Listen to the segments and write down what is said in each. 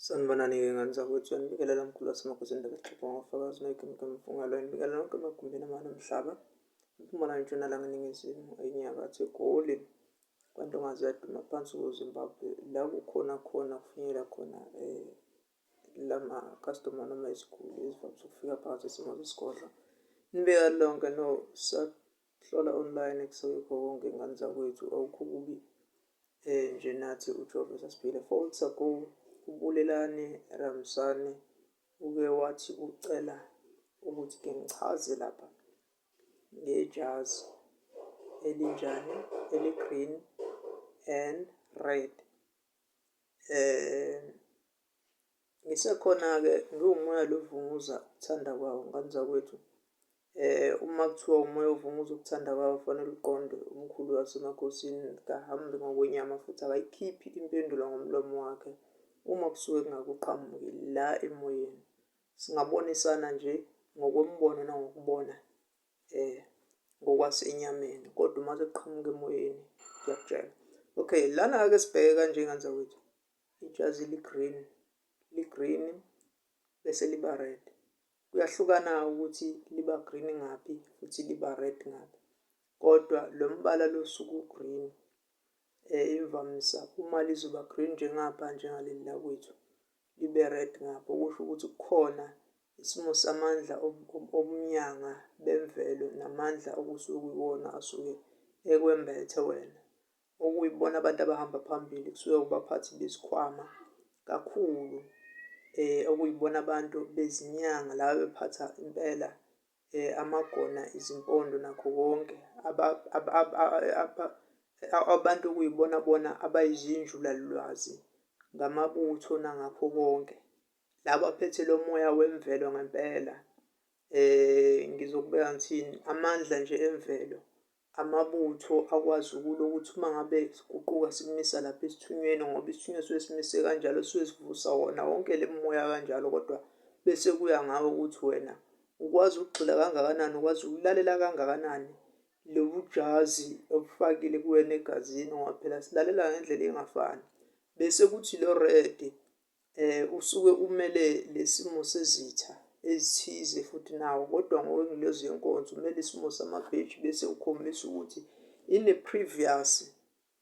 Sanibonani-ke ngane zakwethu, uyanibingelela mkhulu waseMakhosini Ndaba exoxa ngofakazi noyigemegeme mfungalo, uyanibingelela nonke emagumbini amane omhlaba, impumalanga, intshonalanga, iningizimu, enyakatho, eGoli, kwaNtongazi yaduma phansi koZimbabwe, la kukhona khona kufinyelela khona lama-customer noma iziguli ezivamise ukufika phakathi isimo sesigodlo. Nibeka lonke no sahlola online kusekho konke ngane zakwethu, awukho kubi nje nathi uJehova sasiphile. 4 weeks ago uBulelani Ramsani uke wathi ucela ukuthi ke ngichaze lapha ngejazi elinjani, eli-green and red. Ngisekhona-ke ngiwumoya lo ovunguza ukuthanda kwawo, ngane zakwethu. Uma kuthiwa umoya ovunguza ukuthanda kwawo, kufanele uqonde umkhulu wasemakhosini kahambi ngokwenyama futhi akayikhiphi impendulo ngomlomo wakhe uma kusuke kungakuqhamuki la emoyeni. Singabonisana nje ngokwemibono nangokubona ngokwasenyameni, kodwa uma sekuqhamuka emoyeni ngiyakutshela. Okay, lana-ke sibheke kanje, ngane zakwethu, ijazi li-green, li-green bese liba red. Kuyahlukana ukuthi liba green ngaphi futhi liba red ngaphi, kodwa lo mbala lo osuke u-green imvamisa uma lizoba green njengapha, njengaleli lakwethu, libe red ngapha, okusho ukuthi kukhona isimo samandla obunyanga bemvelo namandla okusuke kuyiwona asuke ekwembethe wena, okuyibona abantu abahamba phambili kusuke kubaphathi bezikhwama kakhulu, okuyibona abantu bezinyanga laba bephatha impela amagona, izimpondo nakho konke, abantu okuyibona bona abayizinjulalwazi ngamabutho nangakho konke, laba aphethe lo moya wemvelo ngempela. Ngizokubeka ngithini, amandla nje emvelo, amabutho akwazi ukulwa ukuthi uma ngabe siguquka simisa lapha esithunyweni, ngoba isithunywa suke simise kanjalo, suke sivusa wona wonke le moya kanjalo, kodwa bese kuya ngawe ukuthi wena ukwazi ukugxila kangakanani, ukwazi ukulalela kangakanani lobu jazi obufakile kuwena egazini, ngoba phela silalela ngendlela engafani. Bese kuthi lo red usuke umele lesimo sezitha ezithize futhi nawo, kodwa ngokwengilozi yenkonzo umele isimo samabheji, bese ukhombisa ukuthi in the previous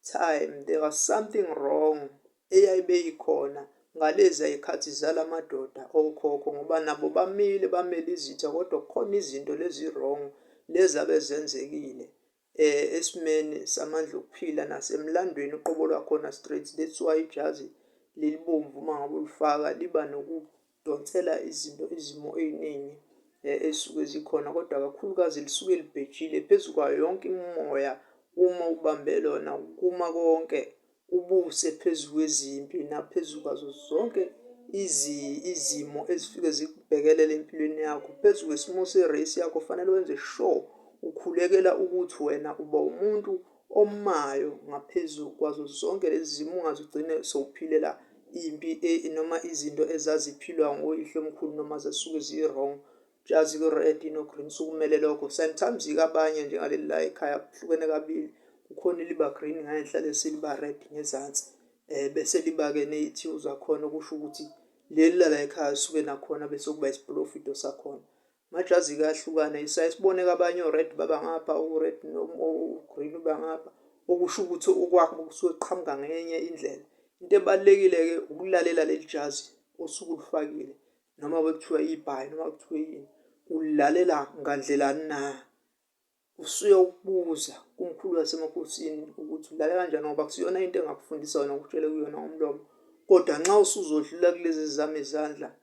time there was something wrong eyayibe ikhona ngalezi ayikhathi zalamadoda okhokho, ngoba nabo bamile bamele izitha, kodwa kukhona izinto lezi wrong lezi abezenzekile esimeni samandla okuphila nasemlandweni uqobo lwakhona straight. That's why ijazi lelibomvu uma ngabe ulifaka liba nokudonsela izinto, izimo ey'ningi ezisuke zikhona, kodwa kakhulukazi lisuke libhejile phezu kwayo yonke imimoya. Uma ubambe lona kuma konke ubuse phezu kwezimpi naphezu kwazo zonke izimo ezifike zikubhekelele empilweni yakho, phezu kwesimo se-race yakho, fanele wenze sure ukhulekela ukuthi wena uba umuntu omayo ngaphezu kwazo zonke lezi zimo, ungaze ugcine sewuphilela impi noma izinto ezaziphilwa ngoyihlomkhulu noma zasuke zi-wrong. Jazi ku-red no-green sukumele lokho. Sometimes-ke abanye njengaleli la ekhaya kuhlukene kabili, kukhona eliba green ngenhla lese liba red ngezansi, bese liba-ke ney'thiyo zakhona, okusho ukuthi leli lala ekhaya lisuke nakhona bese kuba isipholofido sakhona. Amajazi-ke ayahlukana, siyaye sibone abanye o-red baba ngapha, o-red o-green uba ngapha, okusho ukuthi okwakho kusuke kuqhamuka ngenye indlela. Into ebalulekile-ke ukulalela leli jazi osuke ulifakile, noma bekuthiwa ibhayi noma kuthiwa yini, ulilalela ngandlelani na? Usuyokubuza kumkhulu wasemakhosini ukuthi ulalela kanjani, ngoba akusiyona into engakufundisa yona ngikutshele kuyona ngomlomo, kodwa nxa usuzodlula kulezi zami izandla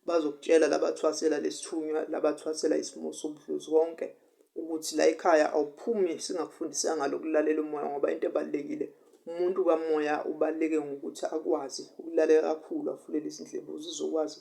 bazokutshela labathwasela lesithunywa, labathwasela isimo sobudlozi konke, ukuthi la ekhaya awuphumi singakufundisanga lokulalela umoya, ngoba into ebalulekile umuntu kamoya ubaluleke ngokuthi akwazi ukulalela kakhulu, avulele izindlebe zizokwazi.